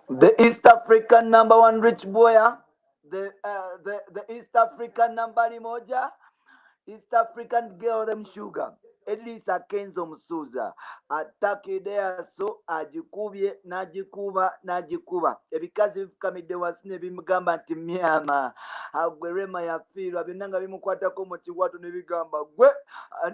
The East African number one rich boy, the East African number moja, East African girl them sugar. Edrisa Kenzo Musuuza attakiddea so agikubye n'agikuba n'agikuba, ebikazi bifukamidde wansi ne bimugamba nti myama gwe Rema yafiirwa byonna nga bimukwatako mu kiwato ne bigamba gwe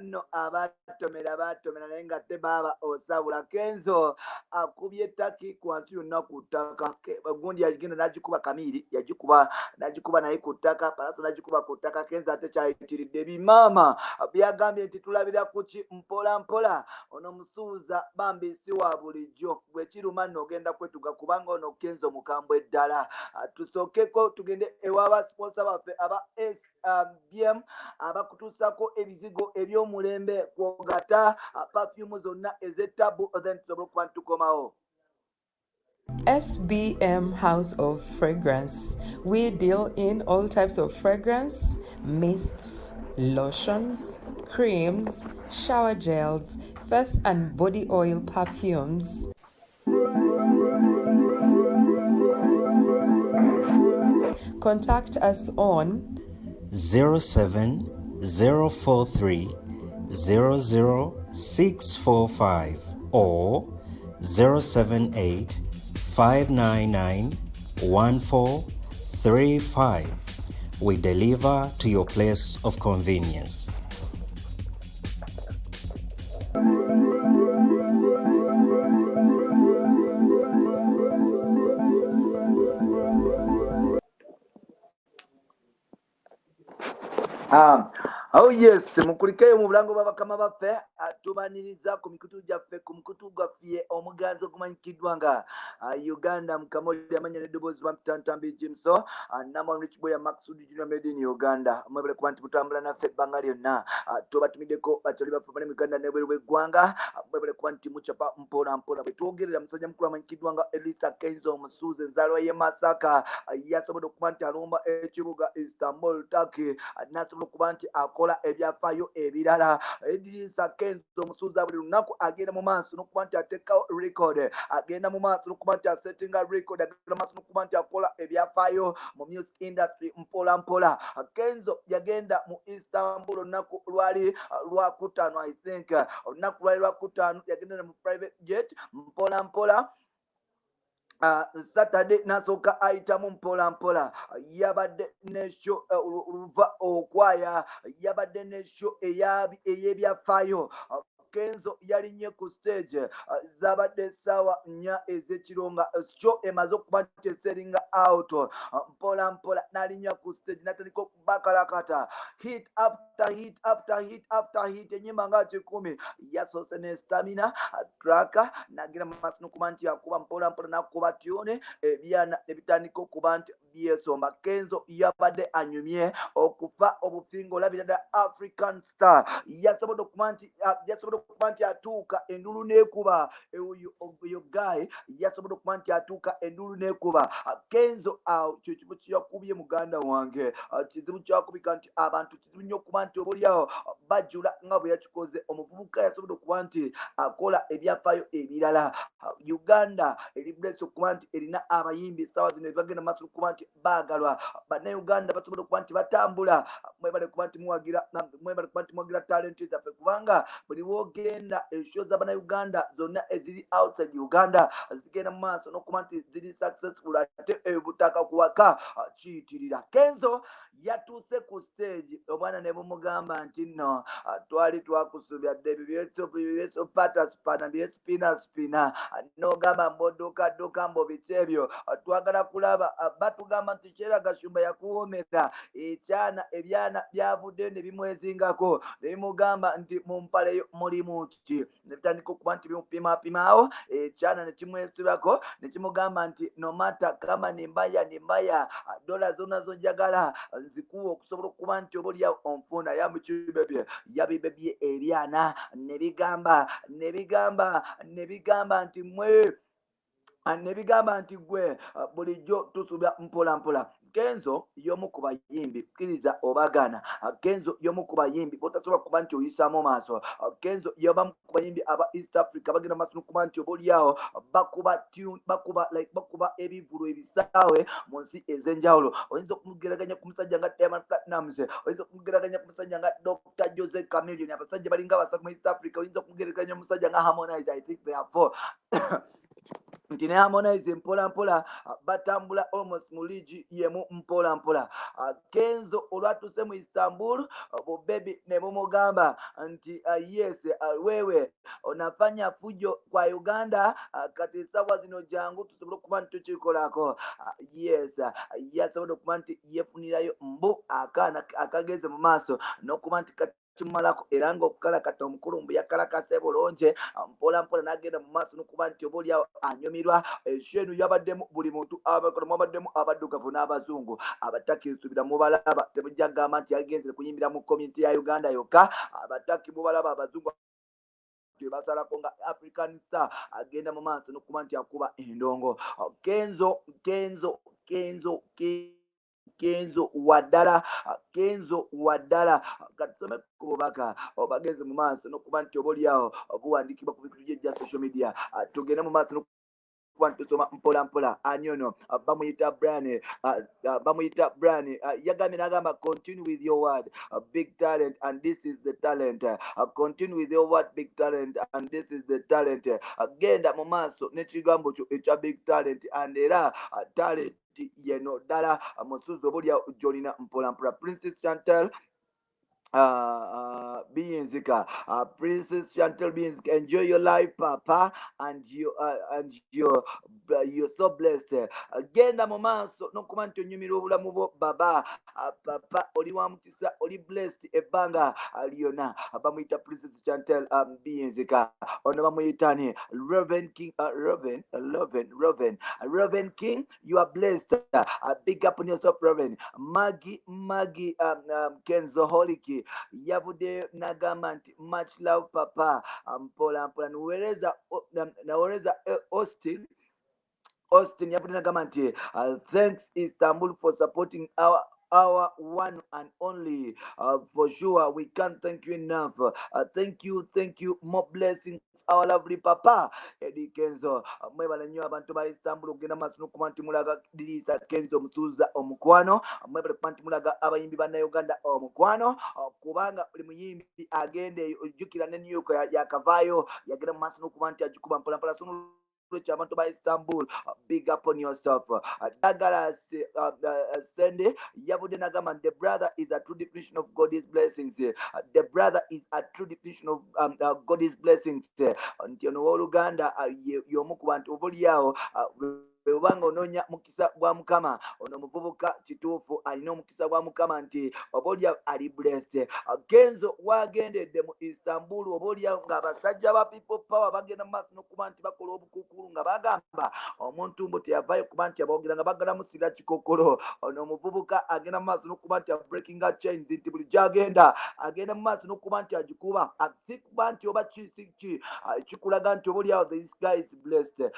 nno abaatomera baatomera naye nga tebaaba osabula. Kenzo akubye Turkey wansi yonna ku ttaka, gundi yagenda n'agikuba, Kamiiri yagikuba n'agikuba naye ku ttaka, Pallaso n'agikuba ku ttaka. Kenzo ate kyayitiridde bimaama byagambye nti tulabira ku ki mpola mpola. Ono Musuuza bambi si wa bulijjo, bwe kiruma nno ogenda kwetuga kubanga ono Kenzo mukambwe ddala. Tusookeko tugende ewaba sponsor baffe aba SBM abakutuusako ebizigo eby'omulembe kwogata perfume zonna ez'ettabu, then tusobole okuba ntukomawo. SBM House of Fragrance. We deal in all types of fragrance, mists, lotions, creams, shower gels, face and body oil perfumes. Contact us on 07043 00645 or 078 599 1435. We deliver to your place of convenience. Oh yes, mukulikeyo mu bulango bwa bakama baffe, tubaniriza ku mikutu gyaffe, ku mukutu gwaffe omuganzi ogumanyikiddwa nga Uganda Mukamoli, amanya n'eddoboozi Bampitantambi Jimso, number rich boy Maxud Junior made in Uganda. Mwebale kuba nti mutambula naffe ebbanga lyonna. Tubatumiddeko bakyali baffe bali mu Uganda n'ebweru w'eggwanga. Mwebale kuba nti mucapa mpola mpola. Bwe twogerera musajja mukulu amanyikiddwa nga Edrisa Kenzo Omusuuza, enzaalwa y'e Masaka, yasobodde okuba nti alumba ekibuga Istanbul, Turkey, n'asobola okuba nti akola ebyafaayo ebirala. Edrisa Kenzo Omusuuza buli lunaku agenda mu maaso n'okuba nti ateekawo record, agenda mu maaso n'okuba nti asettinga record, agenda mu maaso n'okuba nti akola ebyafaayo mu music industry mpola mpola. Kenzo yagenda mu Istanbul olunaku lwali lwakutaano, I think olunaku lwali lwakutaano, yagenda mu private jet mpola mpola. Saturday nasooka ayitamu mpola mpola, yabadde ne show luva okwaya, yabadde ne show ey'ebyafaayo. Kenzo yalinnye ku stage, zabadde essaawa 4 ez'ekiro nga show emaze okuba nti esellinga out. Mpola mpola n'alinnya ku stage n'atandika okubakalakata hit after hit after hit after hit, ennyimba nga 100. Yasoose ne Stamina track, n'agenda mu maaso n'okuba nti akuba mpola mpola, n'akuba tune, ebyana ne bitandika okuba nti byesomba. Kenzo yabadde anyumye okufa obufinga, olabira ddala African star. Yasobodde okuba nti atuuka endulu n'ekuba. Oyo guy yasobodde okuba nti atuuka endulu n'ekuba. Kenzo awo kyo kimu kyeyakubye muganda wange, kizibu kyakubika nti abantu kizibu nnyo okuba nti obaoliawo bajula nga bwe yakikoze. Omuvubuka yasobodde okuba nti akola ebyafaayo ebirala. Uganda eri blessed okuba nti erina abayimbi essaawa zino ebagenda maaso okuba nti baagalwa Bannayuganda, basobola okuba nti batambula. Mwebale kuba nti muwagira, mwebale kuba nti muwagira talenti zaffe, kubanga buli wogenda eshow z'Abannayuganda zonna eziri outside Uganda zigenda mu maaso n'okuba nti ziri successful, ate ebutaka kuwaka kiyitirira. Kenzo yatuuse ku stage, omwana ne bumugamba nti nno twali twakusubya dde ebyo byesopataspana byespinaspina, nogamba mbodduka mbo biki ebyo, twagala kulaba. Batugamba nti Sheila Gashumba yakuwomera ekyana, ebyana byavuddeyo ne bimwezingako ne bimugamba nti mu mpaleyo mulimu ki, ne bitandika okuba nti bimupimapimaawo. Ekyana ne kimwesibako ne kimugamba nti no matter kama ni mbaya ni mbaya, dola zonna zonjagala nzikuwa okusobola okuba nti oba oliawo onfuna. Yamukibebye yabibebye ebyana ne bigamba nti mwe Ne bigamba nti gwe bulijjo tusubya mpola mpola. Kenzo y'omu ku bayimbi, kkiriza obagaana, Kenzo y'omu ku bayimbi botasobola kuba nti oyisaamu maaso. Kenzo y'obamu ku bayimbi aba East Africa bagenda maaso nokuba nti obaoliawo bakuba tune, bakuba like bakuba ebivulu ebisaawe mu nsi ez'enjawulo. Oyinza okumugeraganya ku musajja nga Diamond Platnumz, oyinza okumugeraganya ku musajja nga Dr Jose Chameleone, abasajja balinga basatu mu East Africa. Oyinza okumugeraganya omusajja nga Harmonize, I think they are four, nti ne Harmonize mpola mpola batambula almost mu liigi yemu mpola mpola. Kenzo olwatuuse mu Istanbul, bubebi ne bumugamba nti yes, wewe onafanya fujo kwa Uganda, kati esawa zino jangu tusobole okuba nti tukikolako. Yes, yasobodde okuba nti yefunirayo mbu akaana akagenze mu maaso n'okuba nti kimumalako, era ng'okukalakata omukulu mbu yakalakase bulungi mpola mpola n'agenda mu maaso n'okuba nti oba oliawo anyumirwa. Ensi eno yabaddemu buli muntu, mwabaddemu abaddugavu n'abazungu, abataki nsubira mubalaba, temujja kugamba nti yagenze kuyimbira mu community ya Uganda yokka. Abataki mubalaba, abazungu basalako nga African star agenda mu maaso n'okuba nti akuba endongo. Kenzo, Kenzo, Kenzo, Kenzo waddala, Kenzo waddala. Katusome ku bubaka obagenze mu maaso n'okuba nti oba oliawo buwandiikibwa ku bikutu gye social media. Tugende mu maaso n'okuba nti tusoma mpola mpola. Ani ono? Bamuyita Brian, bamuyita Brian. Yagambye n'agamba, "Continue with your word, big talent, and this is the talent. Continue with your word, big talent, and this is the talent." Genda mu maaso n'ekigambo kyo ekya big talent, and era talent yeno ddala musuzi oba olya gy'olina mpola mpola. Princess Chantel Biyinzika, Princess Chantel Biyinzika, enjoy your life, papa, and you and you're so blessed. Genda mu maaso n'okuba nti onyumirwa obulamu bwo baba. Papa oli wa mukisa, oli blessed ebbanga lyonna. Bamuyita Princess Chantel Biyinzika. Ono bamuyita ni Reverend King, Reverend, Reverend, Reverend, Reverend King, you are blessed. Big up on yourself, Reverend. Maggie, Maggie, Kenzo Holiki yavuddeyo n'agamba nti much love, papa. Mpola mpola niwereza nawereza. Austin, Austin yavudde n'agamba nti thanks Istanbul for supporting our one and only. For sure we can't thank you enough. Thank you, thank you, more blessings, our lovely papa Eddie Kenzo. Mwebale nnyo abantu ba Istanbul okugenda maaso n'okuba nti mulaga Diriisa Kenzo Musuuza omukwano. Mwebale kuba nti mulaga abayimbi bannayuganda omukwano, kubanga buli muyimbi agenda eyo, ojjukira ne New York yakavaayo, yagenda mu maaso n'okuba nti agikuba mpolampola. So nolwekyo abantu ba Istanbul, big up on yourself. Douglas Sende yavudde n'agamba, "The brother is a true definition of God's blessings. The brother is a true definition of God's blessings." Nti ono wooluganda y'omu ku bantu oba oliawo bw'oba nga onoonya mukisa gwa Mukama, ono omuvubuka kituufu alina omukisa gwa Mukama, nti oba oli ali blessed. Kenzo wagendedde mu Istanbul, oba oliawo ng'abasajja ba People Power bagenda mu maaso n'okuba nti bakola obukukulu nga bagamba omuntu mbu teyavaayo kuba nti aboogera nga bagala musira kikokolo. Ono omuvubuka agenda mu maaso n'okuba nti abreakinga chains, nti buli gyagenda agenda mu maaso n'okuba nti agikuba, si kuba nti oba ki si ki, kikulaga nti oba oliawo this guy is blessed.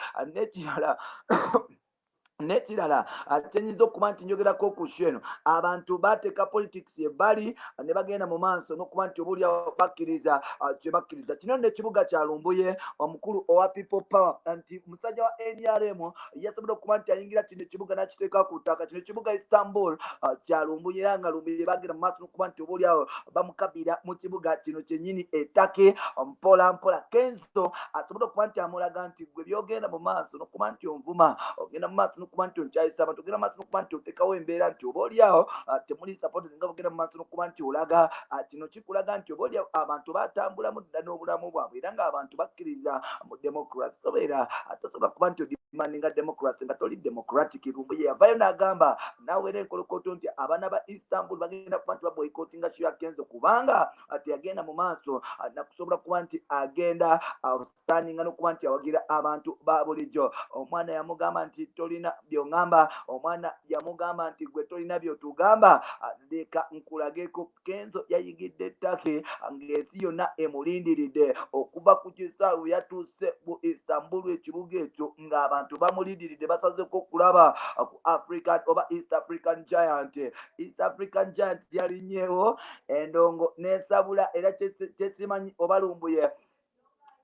Nekirala kyenyinza okuba nti njogerako ku show eno, abantu bateeka politics ebbali ne bagenda mu maaso n'okuba nti obaoliawo bakkiriza kye bakkiriza. Kino nno ekibuga kya Lumbuye, omukulu owa People Power, nti musajja wa NRM, yasobodde okuba nti ayingira kino ekibuga n'akiteeka ku ttaka. Kino ekibuga Istanbul kya Lumbuye, era nga Lumbuye bagenda mu maaso n'okuba nti obaoliawo bamukabira mu kibuga kino kyennyini ettake mpola mpola. Kenzo asobodde okuba nti amulaga nti gwe byogenda mu maaso n'okuba nti onvuma, ogenda mu maaso n'okuba nti onkyayisa abantu, ogenda mu maaso n'okuba nti oteekawo embeera nti oba oliawo temuli support, nga ogenda mu maaso n'okuba nti olaga kino kikulaga nti oba oliawo abantu batambulamu dda n'obulamu bwabwe, era ng'abantu bakkiriza mu democracy. Tobeera tosobola kuba nti odemandinga democracy nga toli democratic. Lumbuye yavayo n'agamba naawera enkolokoto nti abaana ba Istanbul bagenda kuba nti baboycottinga show ya Kenzo, kubanga teyagenda mu maaso nakusobola kuba nti agenda standinga n'okuba nti awagira abantu ba bulijjo. Omwana yamugamba nti tolina Tolina byongamba. Omwana yamugamba nti gwe tolina byotugamba, leka nkulageko. Kenzo yayingidde Turkey ng'ensi yonna emulindiridde okuva ku kisaawe. Yatuuse mu Istanbul, ekibuga ekyo, ng'abantu bamulindiridde, basazeko okulaba ku African oba East African Giant. East African Giant yalinnyewo endongo n'esabula, era kyesimanyi oba Lumbuye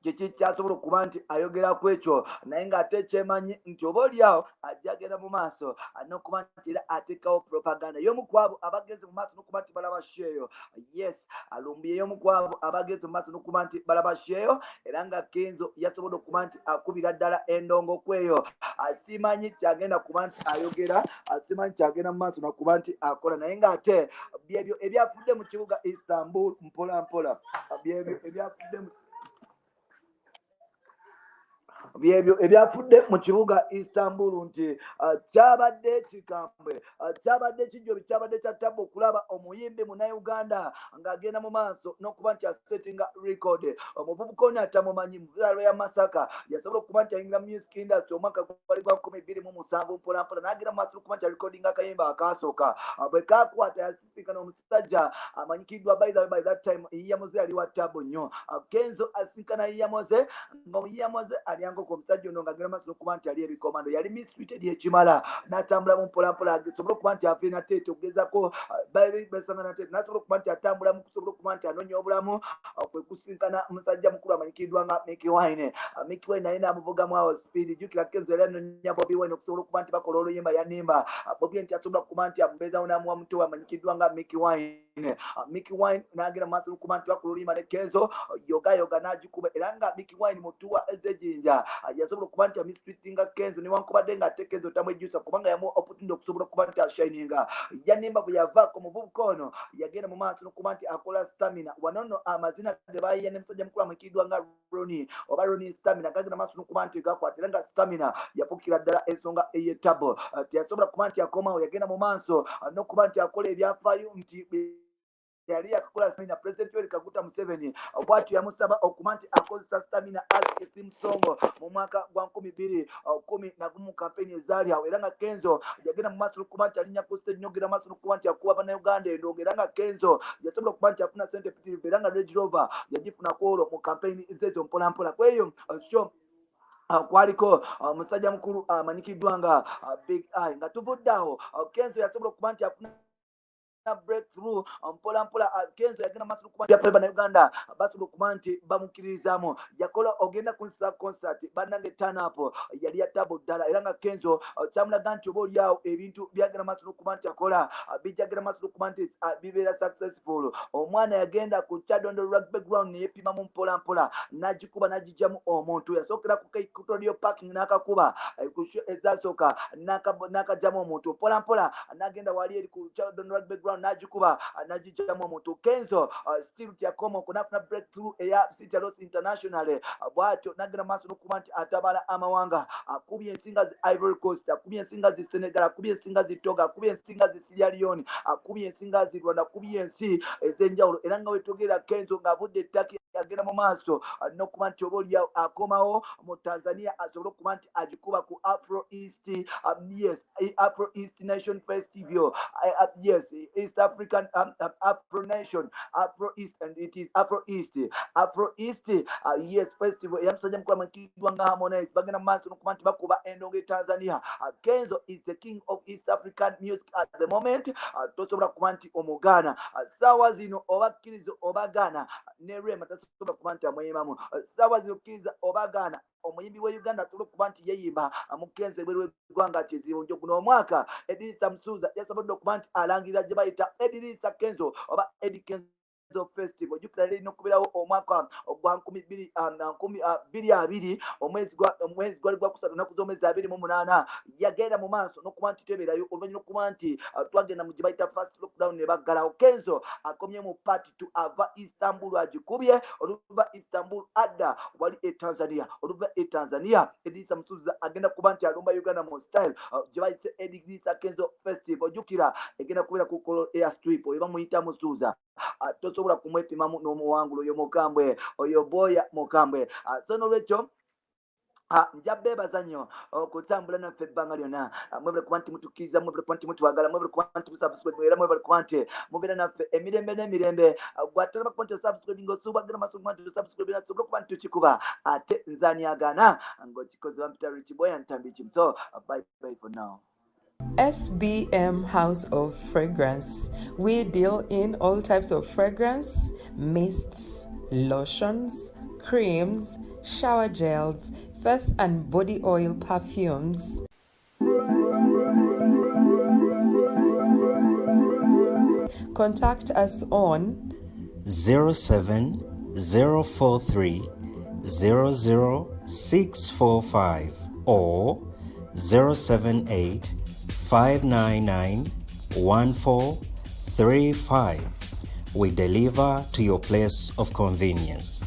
kiki kyasobola okuba nti ayogera ku ekyo, naye ng'ate kyemanyi nti oba oliawo ajja agenda mu maaso n'okuba nti era ateekawo propaganda y'omu ku abo abagenze mu maaso n'okuba nti balaba show eyo. Yes, Lumbuye y'omu ku abo abagenze mu maaso n'okuba nti balaba show eyo, era nga Kenzo yasobodde okuba nti akubira ddala endongo ku eyo. Simanyi kyagenda kuba nti ayogera, simanyi kyagenda mu maaso nakuba nti akola, naye ng'ate byebyo ebyafudde mu kibuga Istanbul. Mpola mpola, byebyo ebyafudde mu byebyo ebyafudde mu kibuga Istanbul, nti kyabadde kikambwe, kyabadde kijjobi, kyabadde kya ttabu okulaba omuyimbi Munnayuganda ng'agenda mu maaso n'okuba nti asettinga record. Omuvubuka ono atamumanyi muzaalo ya Masaka yasobola okuba nti ayingira music industry omwaka gwali gwa 2007. Mpolampola n'agenda mu maaso n'okuba nti arecordinga akayimba akasooka. Bwe kakwata, yasisinkana omusajja amanyikiddwa, by the way, by that time Iyamoze yali wa tabu nnyo. Kenzo asinkana Iyamoze, nga Iyamoze alyankoko. Omusajja ono ng'agenda maaso n'okuba nti ali ebikomando, yali mistreated ekimala, n'atambulamu mpolampola asobole okuba nti ava Nateete okugezako besanga Nateete, n'asobola okuba nti atambulamu kusobola okuba nti anoonya obulamu. Kwe kusinkana musajja mukulu amanyikiddwa nga Mickey Wine. Mickey Wine naye n'amuvugamu awo speed. Jjukira Kenzo yali anoonya Bobi Wine okusobola okuba nti bakola oluyimba yanimba Bobi Wine asobola kuba nti amubeezawo n'amuwa muto we amanyikiddwa nga Mickey Wine. Mickey Wine n'agenda mu maaso n'okuba nti bakola oluyimba ne Kenzo, Yoga Yoga n'agikuba, era nga Mickey Wine mutuwa ez'ejjinja yasobola okuba nti amistreatinga Kenzo, newankubadde nga ate Kenzo tamwejjusa kubanga yamuwa opportunity okusobola okuba nti ashininga. Yanimba bwe yavaako, omuvubuka ono yagenda mu maaso n'okuba nti akola Stamina. Wano nno amazina ge bayiya ne musajja mukulu amanyikiddwa nga Roni oba Roni Stamina gagenda maaso n'okuba nti gakwata, era nga Stamina yafuukira ddala ensonga ey'ettabo. Teyasobola kuba nti akomawo, yagenda mu maaso n'okuba nti akola ebyafaayo nti yali yakakola Stamina, President Yoweri Kaguta Museveni bwatyo yamusaba okuba nti akozesa Stamina as a theme song mu mwaka gwa 2011, campaign ezaali awo. Era nga Kenzo yagenda mu maaso n'okuba nti alinnya ku stage n'ogenda maaso n'okuba nti akuba Bannayuganda endongo, era nga Kenzo yasobola okuba nti afuna sente pitirivu, era nga Range Rover yagifuna ku olwo mu campaign zezo mpolampola. Kweyo show kwaliko omusajja mukulu amanyikiddwa nga Big Eye. Nga tuvudde awo, Kenzo yasobola okuba nti afuna breakthrough mpola mpola. Kenzo yagenda maaso n'okuba nti Bannayuganda basobola okuba nti bamukkiririzaamu. Yakola ogenda kunsa concert, bannange, turn up yali ya tabu ddala, era nga Kenzo kyamulaga nti oba oliawo ebintu byagenda maaso n'okuba nti akola bijagenda maaso n'okuba nti bibeera successful. Omwana yagenda ku Kyadondo Rugby Ground neyepimamu mpola mpola, n'agikuba n'agijjamu omuntu. Yasookera ku Torio Parking n'akakuba ku show ezasooka, n'akajjamu omuntu mpola mpola, n'agenda wali eri ku Kyadondo Rugby Ground n'agikuba n'agijjamu omuntu. Kenzo still tyakoma okwo, n'afuna breakthrough eya City Los International. Bw'atyo n'agenda maaso n'okuba nti atabala amawanga. Akubye ensinga zi Ivory Coast, akubye ensinga zi Senegal, akubye ensinga zi Togo, akubye ensinga zi Sierra Leone, akubye ensinga zi Rwanda, akubye ensi ez'enjawulo. Era nga wetwogerera, Kenzo ng'avudde e Turkey agenda mu maaso n'okuba nti oba oliawo akomawo mu Tanzania asobole okuba nti agikuba ku Afro East, yes, Afro East Nation Festival, yes, East African Afro Nation, Afro East, and it is Afro East, Afro East, yes, festival ya musajja mukulu amanyikiddwa nga Harmonize. Bagenda mu maaso n'okuba nti bakuba endongo e Tanzania. Kenzo is the king of East African music at the moment. Tosobola kuba nti omugaana. Saawa zino oba kkiriza oba gaana, ne Rema tasobola kuba nti amweyimamu. Saawa zino kkiriza oba gaana, omuyimbi wa Uganda asobola okuba nti yeyimba mukenzo ebweru w'eggwanga kizibu. Njo guno omwaka Edirisa Musuuza yasobodde okuba nti alangirira gye bayita Edirisa Kenzo oba Edi Kenzo Festival. Jjukira lirina okubeerawo omwaka ogwa 2020, omwezi gwali gwakusatu, ennaku z'omwezi 28. Yagenda mu maaso n'okuba nti tebeerayo oluvannyuma okuba nti twagenda mu gye bayita first lockdown ne baggalawo. Kenzo akomye mu part two, ava Istanbul agikubye. Oluva Istanbul adda wali e Tanzania. Oluva e Tanzania, Edirisa Musuuza agenda kuba nti alumba Uganda mu style gye bayise Edirisa Kenzo Festival. Jjukira egenda kubeera ku Kololo Airstrip. Oyo bamuyita Musuuza, tosobola kumwepimamu n'omuwangulo. Oyo mukambwe, oyo boya mukambwe. So nolwekyo Nja beebaza nnyo okutambula naffe ebbanga lyonna. Mwebale kuba nti mutukkiriza, mwebale kuba nti mutwagala, mwebale kuba nti musubscribe, era mwebale kuba nti mubeera naffe emirembe n'emirembe. Gwatalaba kuba nti osubscribe ng'osuubwa genda maaso kuba nti osubscribe nasobole okuba nti tukikuba ate nzani agaana ng'okikoze. Bampita Rich Boy Ntambi Kimuso. Bye bye for now. SBM House of Fragrance. We deal in all types of fragrance, mists, lotions, creams, shower gels, face and body oil, perfumes. Contact us on 07043 00645 or 078 599 1435. We deliver to your place of convenience.